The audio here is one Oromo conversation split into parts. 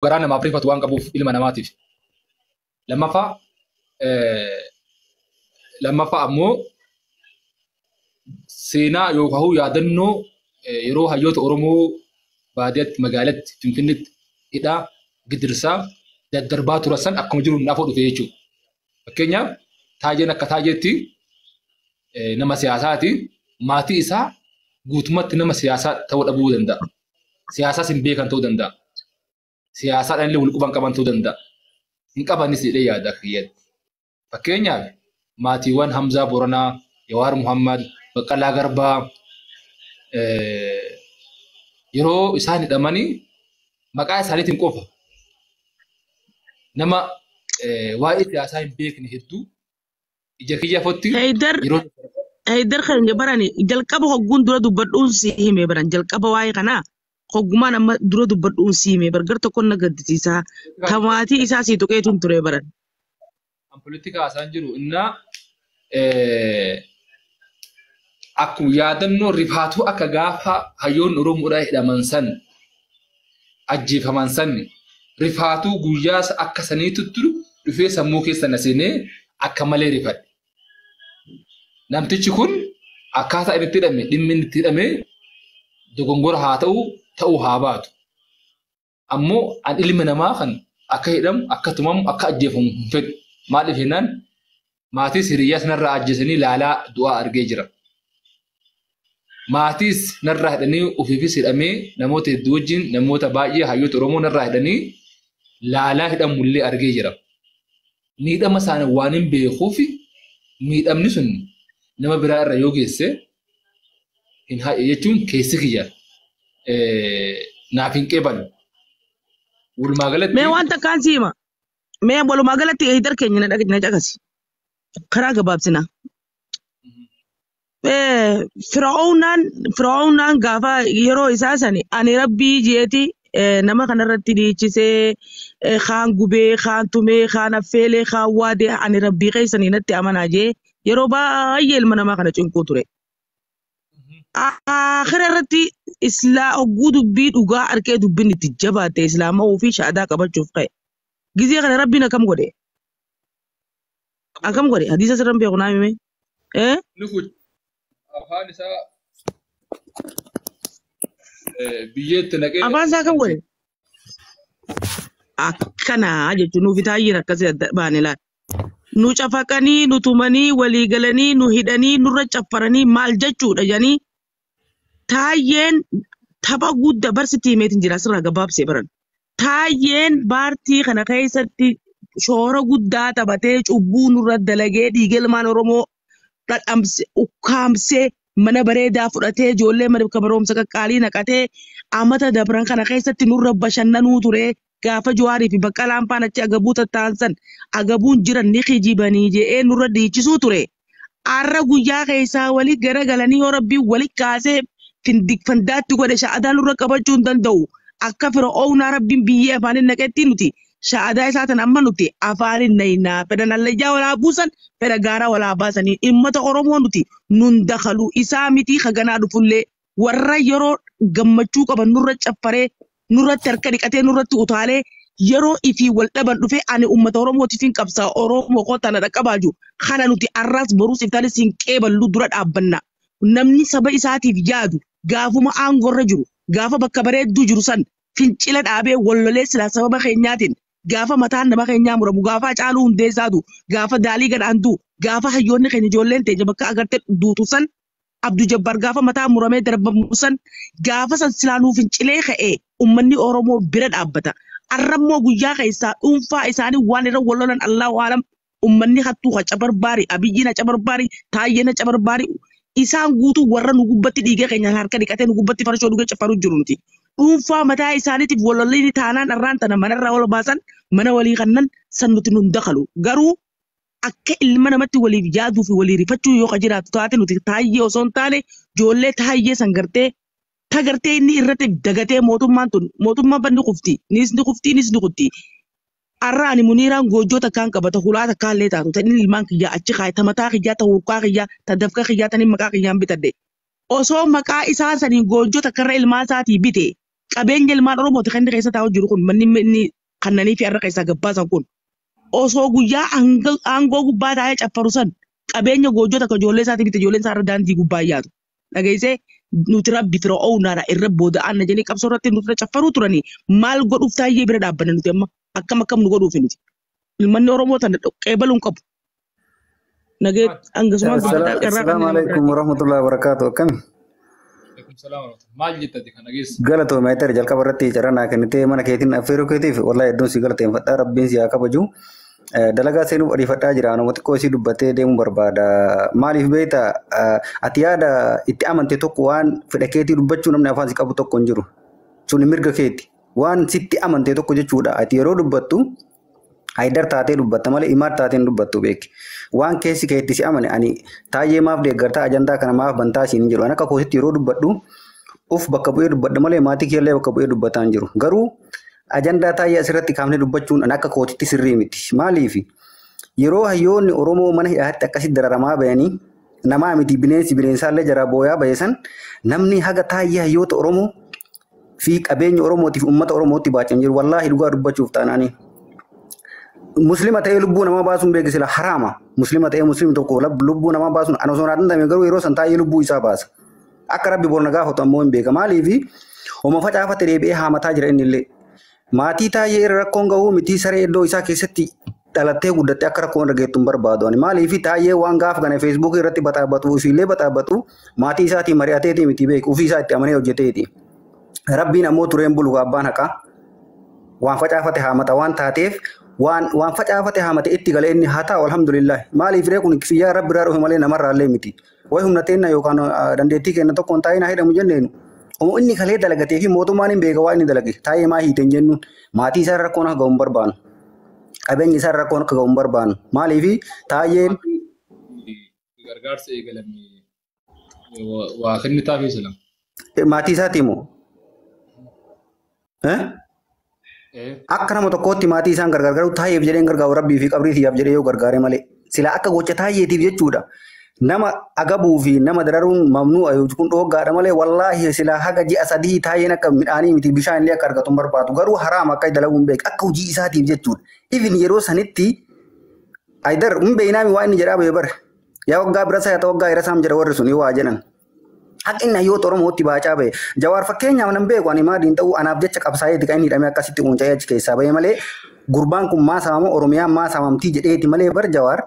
Garaa namaaf rifatu waan qabuuf ilma namaatiif. Lammaffaa lammaffaa ammoo seenaa yookaan yaadannoo yeroo hayyoota Oromoo baadiyyaatti, magaalatti, Finfinneetti hidhaa gidirsaa daddarbaa turan san akkuma jiru naafoo dhufe jechuudha. Fakkeenyaaf, Taayyeen akka Taayyeetti nama siyaasaati. Maatii isaa guutummaatti nama siyaasaa ta'uu dhabuu danda'a. Siyaasaas hin beekan ta'uu danda'a. Siyaasaadhaan illee wal quban qaban ta'uu danda'a. Hin qabanis jedhee yaada akka kiyyaatti. Fakkeenyaaf, maatiiwwan Hamzaa Boranaa, Jawaar Muhammad, Baqqalaa Garbaa yeroo isaan hidhamanii maqaa isaaniitiin qofa nama waa'ee siyaasaa hin beekne hedduu ija kiyya fotti Heydar yeroo Heydar keenya barani jalqaba hogguun dura dubbadhuun si hime baran, jalqaba waa'ee kanaa hoggumaan amma dura dubbadhuun si hime bar, gar tokkoon na gaddisiisaa tamaatii isaa si tuqeetiin ture baran. An politika haasaan jiru innaa akkuma yaadannoo rifaatuu akka gaafa hayyoonni Oromoodhaa hidhaman san, ajjeefaman san, rifaatuu guyyaa akka saniitu dhufee sammuu keessa na seenee akka malee rifadhe. Namtichi kun akkaataa inni itti hidhame, dhimmi inni itti hidhame dogongora haa ta'u, ta'uu haa baatu. Ammoo an ilmi namaa kan akka hidhamu, akka tumamu, akka ajjeefamu hin fedhu. Maaliif jennaan, maatiis hiriyyaas narraa ajjeesanii laalaa du'aa argee jira. Maatiis narraa hidhanii, ofiifis hidhamee, namoota hedduu wajjin, namoota baay'ee hayyoota Oromoo narraa hidhanii laalaa hidhamullee argee jira. Miidhama isaanii waan hin beekuuf, miidhamni sun nama biraa irra yoo geesse hin jechuun keessi kiyya naaf hin qeebalu. Walumaa galatti. Mee waan takkaan si hima. Mee walumaa galatti Heydar keenya na caqasi. Karaa gabaabsinaa. Fir'aawnaan gaafa yeroo isaa sani ani rabbii jeeti nama kanarratti dhiichisee, kaan gubee, kaan tumee, kaan affeelee, kaan waadee, ani rabbii keessanii natti amanaa jee yeroo baay'ee ilma namaa kana cinquu ture. Akhira irratti islaa hogguu dubbii dhugaa arkee dubbiin itti jabaatte islaama ofii shaadaa qabachuuf ka'e. Gizee kana rabbiin akkam godhe? Akkam godhe? Hadiisa sirran beeku naa hime. Inni kun afaan isaa biyyeetti naqee. Afaan isaa akkam godhe? Akkanaa jechuun nuuf taayyeen akkasii adda baane laata. Nu cafaqanii, nu tumanii, walii galanii, nu hidhanii, nurra caffaranii maal jechuudha jedhanii taayyeen tapha guddaa barsitti himeetiin jira asirraa gabaabsee baran. Taayyeen paartii kana keessatti shoora guddaa taphatee cubbuu nurra dalagee, dhiiga ilmaan Oromoo dhadhamse, ukkaamsee, mana bareedaa fudhatee, ijoollee mana barumsa qaqqaalii naqatee, amata dabran kana keessatti nurra bashannanuu ture. Gaafa Jawaarii fi Baqqalaan faan achi agabuu tattaansan agabuun jiran ni kijibanii jedhee nurra dhiichisuu ture. Har'a guyyaa keessaa wali garagalanii yoo rabbiin wali kaasee fandaatti godhe sha'adaa nurra qabachuu hin danda'u. Akka Fir'oownaa rabbiin biyyee afaaniin naqetti nuti sha'adaa isaa tan amma nuti afaaniin naynaa, fedhan hallayyaa walaa buusan, fedha gaaraa walaa baasanii, dhimmata Oromoo nuti nun dakalu isaa miti. Haganaa dhufullee warra yeroo gammachuu qaban nurra caffaree, nurratti harka dhiqatee, nurratti utaalee, yeroo ifii wal dhaban dhufee ani uummata Oromootiif hin qabsaa, Oromoo koo tana dhaqqabaa jiru kana nuti arraas boruus iftaanis hin qeeballu, dura dhaabbanna. Namni saba isaatiif yaadu gaafuma aangorra jiru, gaafa bakka bareedduu jiru san fincila dhaabee wallolee silaa sababa keenyaatiin gaafa mataan nama keenyaa muramu, gaafa Hacaaluu Hundeessaatu, gaafa Daalii Gadhaantuu, gaafa hayyoonni keenya ijoolleen teenya bakka agartee duutu san, Abduu Jabbaar gaafa mataa muramee darbamu san, gaafa san silaa nuuf fincilee ka'ee uummanni Oromoo bira dhaabbata. Arrammoo guyyaa keessaa dhuunfaa isaanii waan irra wal lolan Allahu alam. Uummanni hattuu haca barbaari, Abiyyiin haca barbaari, Taayyeen haca barbaari, isaan guutuu warra nu gubbatti dhiigee keenya harka dhiqatee nu gubbatti farshoo dhugee caffaru jiru nuti. Dhuunfaa mataa isaaniitiif wal lolanii taanaan arraan tana manarraa wal baasan, mana walii kannan san nuti nun dakalu. Garuu akka ilma namatti waliif yaaduu fi walii rifachuu yoo ka jiraatu taate, nuti Taayyee osoo hin taane ijoollee Taayyee san gartee tagartee inni irratti dagatee mootummaan tun mootummaan banni kufti, nis ni kufti, nis ni kutti. Arra ani Muniiraan goojjoo takkaan qabata, hulaa takkaan illee taatu ta'in ilmaan kiyyaa achi kaa'e, ta mataa kiyyaa, ta hurkaa kiyyaa, ta dafqa kiyyaa, taniin maqaa kiyyaan bitadhe. Osoo maqaa isaa saniin goojjoo takkarra ilmaan isaatii bite. Qabeenya ilmaan Oromooti kan inni keessa taa'u jiru kun manni inni kannanii fi har'a keessaa gabbaasan kun osoo guyyaa aangoo gubbaa taa'ee caffaru san qabeenya goojjoo takka ijoollee isaatii bite ijoolleen isaa irra daandii gubbaa yaatu. Dhageessee nuti rabbi fira oownaadha irra booda aanna jedhanii qabsoo irratti nuti caffaruu turanii maal godhuuf taayyee bira dhaabbanne nuti amma akkam akkam nu godhuuf nuti. Ilmanni Oromoo tana qeebaluu hin qabu. Nagee hangasumaan guddaa irraa kan Assalaamu alaikum warahmatullahi wabarakatuh. Akkami? Maal jettati kana geessa? Galatoome ayitari jalqaba irratti carraa naa kennitee mana keetiin affeeruu keetiif wallahi iddoon si galateeffadha rabbiin si haa kabaju. Dalagaa seenuuf ariifadhaa jira nama xiqqoo isii dubbatee deemuu barbaada. Maaliif beektaa ati yaada itti amante tokko waan fedha keetii dubbachuu namni afaan si qabu tokko hin jiru. Sun mirga keeti. Waan sitti amante tokko jechuudha. Ati yeroo dubbattu Haydar taatee dubbatta malee imaar taatee hin dubbattu beeki. Waan keessi keetti si amane ani taayyee maaf deeggartaa ajandaa kana maaf bantaa siin hin jedhu. Ani akka koositti yeroo dubbadhu uf bakka bu'ee dubbadha malee maatii kiyyallee bakka bu'ee dubbataa hin jiru. Garuu ajandaa taayyee asirratti kaafnee dubbachuun ani akka kootitti sirrii miti. Maaliif yeroo hayyoonni Oromoo mana hidhaatti akkasitti dararamaa bayanii namaa miti bineensi bineensaallee jaraa booyaa baye san namni haga taayyee hayyoota Oromoo fi qabeenya Oromootiif uummata Oromootti baachan jiru. Wallaahi dhugaa dubbachuuf taanaanii. Muslima ta'ee lubbuu namaa baasuun beeki sila haraama. Muslima ta'ee muslimni tokko lubbuu namaa baasuun ana osoo naa danda'ame garuu yeroo san taa'ee lubbuu isaa baasa. Akka rabbi bor na gaafatu ammoo hin beeka. Maaliif homa facaafate deebi'ee haamataa jira inni illee. Maatii taa'ee irra rakkoon gahuu mitii saree iddoo isaa keessatti dhalattee guddattee akka rakkoon irra geettu hin barbaadu. Ani maaliif taa'ee waan gaafa kana feesbuukii irratti baxaabaxuu ofiillee baxaabaxu maatii isaatiin mari'ateetii miti beeku ofii isaa itti amanee hojjeteeti. Rabbiin ammoo tureen bulu abbaan haqaa. Waan facaafate haamata waan taateef waan waan facaafate haamate itti galee inni haa taa'u alhamdulillah. Maaliif ree kun kiyyaa rabbi irraa dhufe malee namarraa illee miti. Way humna teenna yookaan dandeettii keenya tokko hin taa'in haa hidhamu jenneenu. Omoo inni kalee dalagatee fi mootummaan hin beeka waa inni dalage. Taa'ee maa hiite hin jennuun. Maatii isaa rakkoon akka ga'u hin barbaannu. Qabeenyi isaa rakkoon akka ga'u hin barbaannu. Maaliif taa'een Gargaarsa eegalame waa kenni taafii sila. Maatii isaati moo? Akka nama tokkootti maatii isaan gargaar garuu taa'eef jedheen gargaaru rabbii fi qabrii tiyyaaf jedhee yoo gargaare malee. Silaa akka gocha taayyeetiif jechuudha. Nama agabuu fi nama dararuun mamnu'a kun dhooggaadha malee wallaahi silaa haga ji'a sadii taayyeen akka midhaanii miti bishaan illee akka argatu hin barbaadu. Garuu haraam akka dalaguu hin beeku akka hojii isaatiif jechuudha. Even yeroo sanitti Aydar hin beeynaami waa inni jedhaa bahe bara. Yaa waggaa birasaa yaa waggaa irasaam jedha warri sun yoo waa jedhan. Akka inni hayyoota Oromootti baacaa bahe. Jawaar fakkeenyaaf nan beeku ani maadiin ta'uu anaaf jecha qabsaa'eeti kan inni hidhamee akkasitti quunca'ee achi keessaa bahe malee gurbaan kun maa saamama Oromiyaan maa saamamtii jedheeti malee bar Jawaar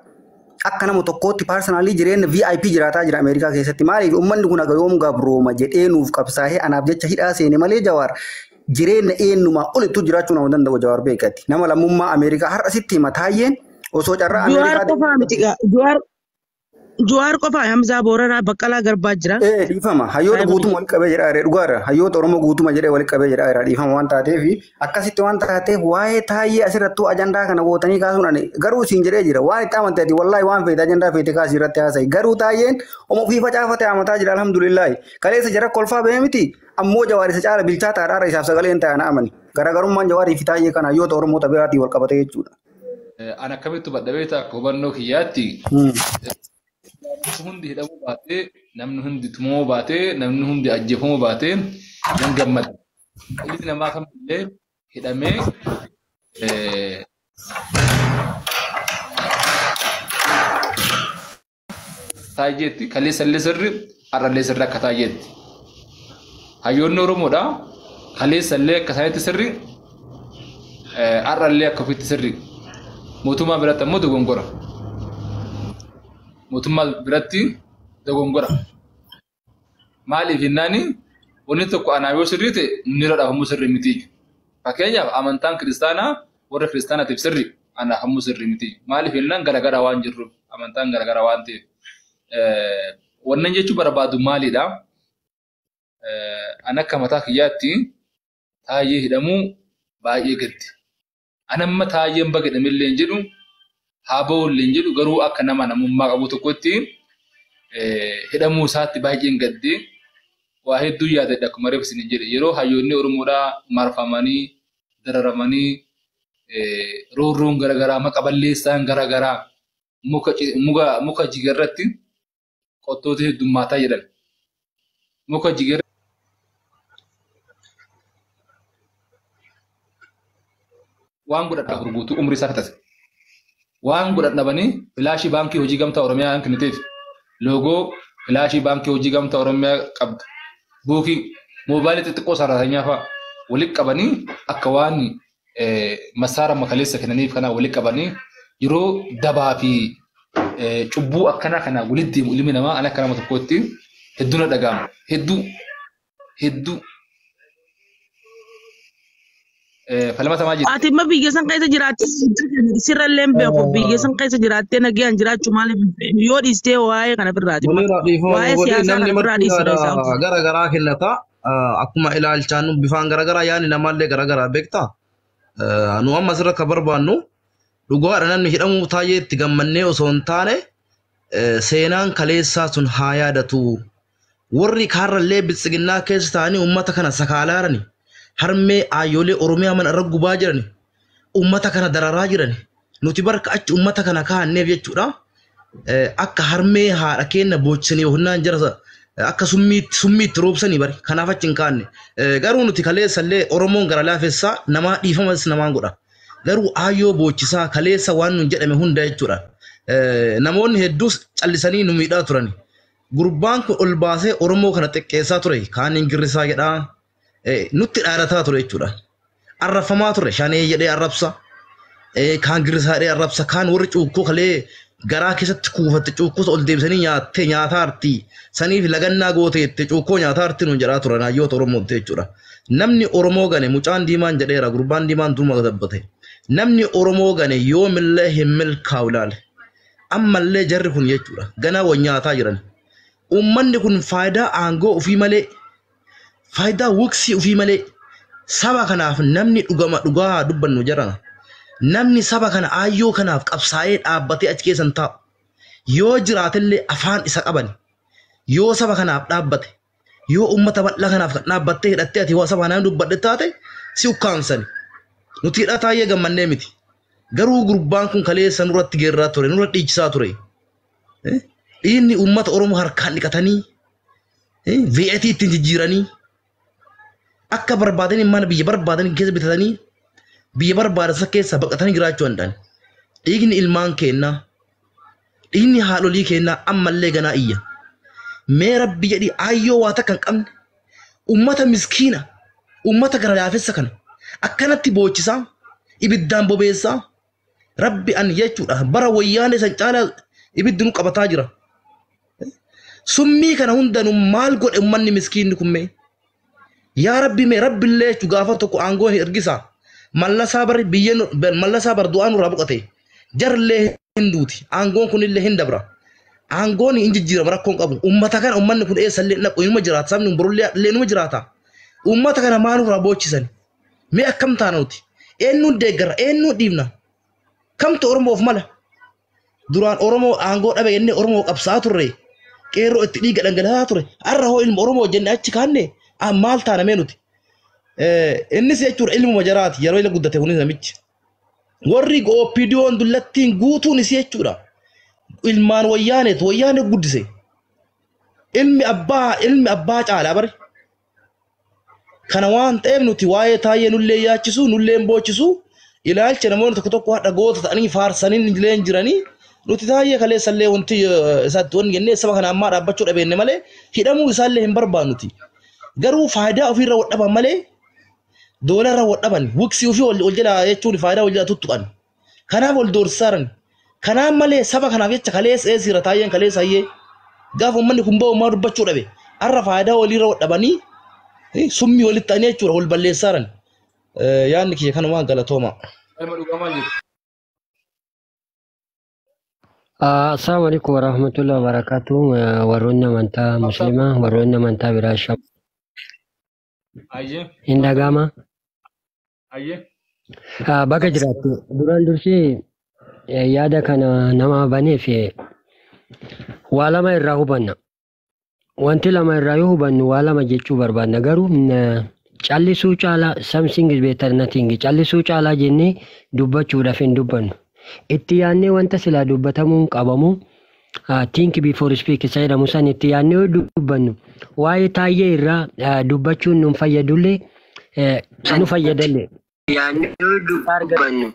akka nama tokkootti paarsanaalii jireenya VIP jiraataa jira Ameerikaa keessatti. Maaliif uummanni kun haga yoom gabrooma jedhee nuuf qabsaa'ee anaaf jecha hidhaa seene malee Jawaar jireenya eenyumaa olittuu jiraachuu nama danda'u Jawaar beekati. Nama lammummaa Ameerikaa har'a sitti hima taayyeen osoo carraa Jawaar Ameerikaa qofaa miti gaa. Jawaar Jawaar qofaa Hamzaa Booranaa Baqqalaa Garbaa jira. Ee dhiifama hayyoota Saayiba guutuma walitti qabee jedhaa jira dhugaadha hayyoota Oromoo guutuma jedhee walitti qabee jedhaa jira dhiifama waan taateef akkasitti waan taateef waa'ee taayyee asirrattuu ajandaa kana gootanii kaasuun ani garuu siin jedhee jira waan itti amante ati wallaahi waan feete ajandaa feete kaasii irratti haasa'i garuu taayyeen oma ofii facaafate amataa jira alhamdulillaahi kaleessa jara kolfaa ba'ee miti ammoo jawaar isa caala bilchaataadha har'a isaaf sagaleen ta'an amani garaagarummaan jawaarii fi taayyee kana hayyoota Oromoo biraatii wal qabate jechuudha. An akkamitti hubadha beektaa akka hubannoo kiyyaatti hundi hidhamuu baatee namni hundi tumamuu baatee namni hundi ajjeefamuu baatee nan gammada. Ilmi namaa kamillee hidhamee taayyeetti kaleessallee sirri har'allee sirri akka taayyeetti. Hayyoonni Oromoodha kaleessallee akka isaaniitti sirri har'allee akka ofiitti sirri. Mootummaa biratti ammoo dogongora. Mootummaa biratti dogongora. Maaliif jennaani wanni tokko anaaf yoo sirrii ta'e inni irra ammoo sirrii miti. Fakkeenyaaf amantaan kiristaanaa warra kiristaanaatiif sirri anaaf ammoo sirrii miti. Maaliif jennaan garagaraa waan jirruuf amantaan garagaraa waan ta'eef. Wannan jechuu barbaadu maalidha? An akka mataa kiyyaatti taayyee hidhamuu baay'ee gaddi. An amma taayyeen baga hidhamillee hin jedhu haa ba'ullee hin jedhu garuu akka nama namummaa qabu tokkotti hidhamuu isaatti baay'een gaddi. Waa hedduu yaadadha akkuma reefu isin jedhe yeroo hayyoonni Oromoodhaa marfamanii dararamanii roorroon garaagaraa maqa balleessaan garaagaraa muka jigarratti qottoota heddummaataa jedhan. Muka jigarra Waan godhan afur guutuu umrii isaa fixate. Waan godhan dhabanii filaashii Baankii Hojii Gamtaa Oromiyaa kenniteef, loogoo filaashii Baankii Hojii Gamtaa Oromiyaa qabdu, buukii moobaayilii xixiqqoo sararatanyaa fa'a walitti qabanii, akka waan masaara makaleessa kennaniif kana walitti qabanii, yeroo dabaa fi cubbuu akkanaa kana walitti deemu ilmi namaa, ani akka nama tokkootti hedduu na dhaga'ama. Hedduu hedduu falmatamaa jira. Ati immoo biyya san keessa jiraattee sirrallee hin beeku. Biyya san keessa jiraattee nagayaan jiraachuu maaliif yoo dhiistee waa'ee kana birraati. Munira, dhiifama Waa'ee godhi. siyaasaa Namni kana birraa marti dhiisuu yaada isaa. gara garaa kennata. Akkuma ilaalchaan bifaan gara garaa, yaadni namaallee gara garaa beektaa. Nu amma asirra akka barbaannu dhugaadha, namni hidhamuu taayee itti gammannee osoo hin taane, seenaan kaleessaa sun haa yaadatu. Warri kaarrallee biltsiginnaa keessa ta'anii uummata kana sakaalaarani. Harmee ayyoolee Oromiyaa mana irra gubaa jirani. Uummata kana dararaa jirani. Nuti barka achi uummata kana kaa'anneef jechuudha. Akka harmee haadha keenya boochisanii honnaan jara akka summiitti roobsanii bari, kanaaf achi hin kaanne. Garuu nuti kaleessallee Oromoon gara laafessaa namaa, dhiifamas namaan godha. Garuu aayyoo boochisaa kaleessa waan nun jedhame hunda jechuudha. Namoonni hedduus callisanii nu miidhaa turani. Gurbaan kun ol baasee Oromoo kana xiqqeessaa ture. Kaan Ingirisaa jedhaa nutti dhaadataa ture jechuudha. Arrabfamaa ture, shanee jedhee arrabsa. Kaan girrisaa jedhee arrabsa. Kaan warri cuukkoo kalee garaa keessatti kuufatte cuukkoo ol deebisanii nyaattee nyaataarti. Saniif lagannaa gooteette cuukkoo nyaataarti nuun jedhaa turan hayyoota Oromootti jechuudha. Namni Oromoo gane, mucaan diimaan jedheera, gurbaan diimaan duruma dabbate. Namni Oromoo gane yoomillee hin milkaa'u ilaale. Ammallee jarri kun jechuudha ganaa wal nyaataa jiran. Uummanni kun faayidaa aangoo ofii malee, faayidaa wuksii ofii malee, saba kanaaf namni dhugama dhugaa dubbannu jarana. Namni saba kana aayyoo kanaaf qabsaa'ee dhaabbatee achi keessa hin taa'u. Yoo jiraatellee afaan isa qaban. Yoo saba kanaaf dhaabbate, yoo uummata bal'aa kanaaf kan dhaabbattee hidhattee ati waa saba kanaan dubbadhe taate, si ukkaamsani. Nuti hidhaa taayee gammannee miti. Garuu gurbaan kun kaleessa nurratti geerraa ture, nurra dhiichisaa ture. Dhiigni uummata Oromoo harkaan dhiqatanii V8 ittiin jijjiiranii, akka barbaadanii mana biyya barbaadanii keessa bitatanii, biyya barbaadan sana keessa baqatanii jiraachuu danda'an. Dhiigni ilmaan keennaa, dhiigni haadholii keennaa ammallee ganaa iyya. Mee rabbi jedhi, aayyoo waa takka hin qabne, uummata miskiina, uummata gara laafessa kana akkanatti boochisaa, ibiddaan bobeessaa, rabbi an jechuudha bara wayyaanee san caalaa ibiddi nu qabataa jira. Summii kana hunda nu maal godhe uummanni miskiinni kun mee? Yaa rabbi, mee rabbillee jechuu gaafa tokko aangoo hin ergisaa. Mallasaa bari biyya mallasaa bar du'aa nurraa boqote. Jarrillee hin duuti. Aangoon kunillee hin dabra. Aangoon hin jijjiirama, rakkoon qabu. Uummata kana uummanni kun eessallee naqu, inuma jiraata. Sabni kun borullee illee inuma jiraata. Uummata kana maal nurraa boochisan? Mee akkam taana nuti? Eenyuun deeggarra? Eenyuun dhiibna? Kamtu Oromoof mala? Duraan Oromoo aangoo dhabe jennee Oromoo qabsaa turre. Qeerroo itti dhiiga dhangala'aa ture. Har'a hoo ilma Oromoo jennee achi kaanne maal taana mee nuti? Innis jechuudha ilmuma jaraati yeroo ila guddate kunis namichi. Warri OPDO'n dullattiin guutuun isii jechuudha. Ilmaan wayyaaneetu wayyaanee guddise. Ilmi abbaa caalaa bari. Kana waan ta'eef nuti waa'ee taayee nullee yaachisu, nullee hin boochisu. Ilaalcha namoonni tokko tokko hadha goota ta'anii faarsanii illee hin jiranii. Nuti taayee kaleessallee wanti isaatti wanni jennee saba kana ammaa dhaabbachuu dhabeenne malee hidhamuu isaallee hin barbaannuti. Garuu faayidaa ofiirra wal dhaban malee, doolarra wal dhaban, wuksii ofii wal jala jechuun faayidaa wal jala tuttuqan. Kanaaf wal doorsisaaran. Kanaaf malee saba kanaaf jecha kaleessa eessiira taayeen kaleessa hayyee gaafa uummanni kun ba'u maa dubbachuu dhabe. Har'a faayidaa waliirra wal dhabanii summii walitti ta'anii jechuudha wal balleessaaran. Yaadni kiyya kanumaan, galatooma. Ilma dhugaa maal jedhu? Assalamu alaikum warahmatullahi wabarakatuh. Warroonni amantaa musliimaa, warroonni amantaa biraa Ayyee. hin dhaga'ama. Ayyee. Bakka jiraattu duraan dursee yaada kana nama baneef waa lama irraa hubanna. Wanti lama irraa yoo hubannu waa lama jechuu barbaadna, garuu callisuu caalaa, something is better nothing, callisuu caalaa jennee dubbachuudhaaf hin dubbannu. Itti yaadnee wanta silaa dubbatamuun qabamu, think before speak isa jedhamu san itti yaadnee yoo dubbannu, waa'ee taayyee irraa dubbachuun nu fayyadullee nu fayyadallee. Yaadni yoo dubbannu.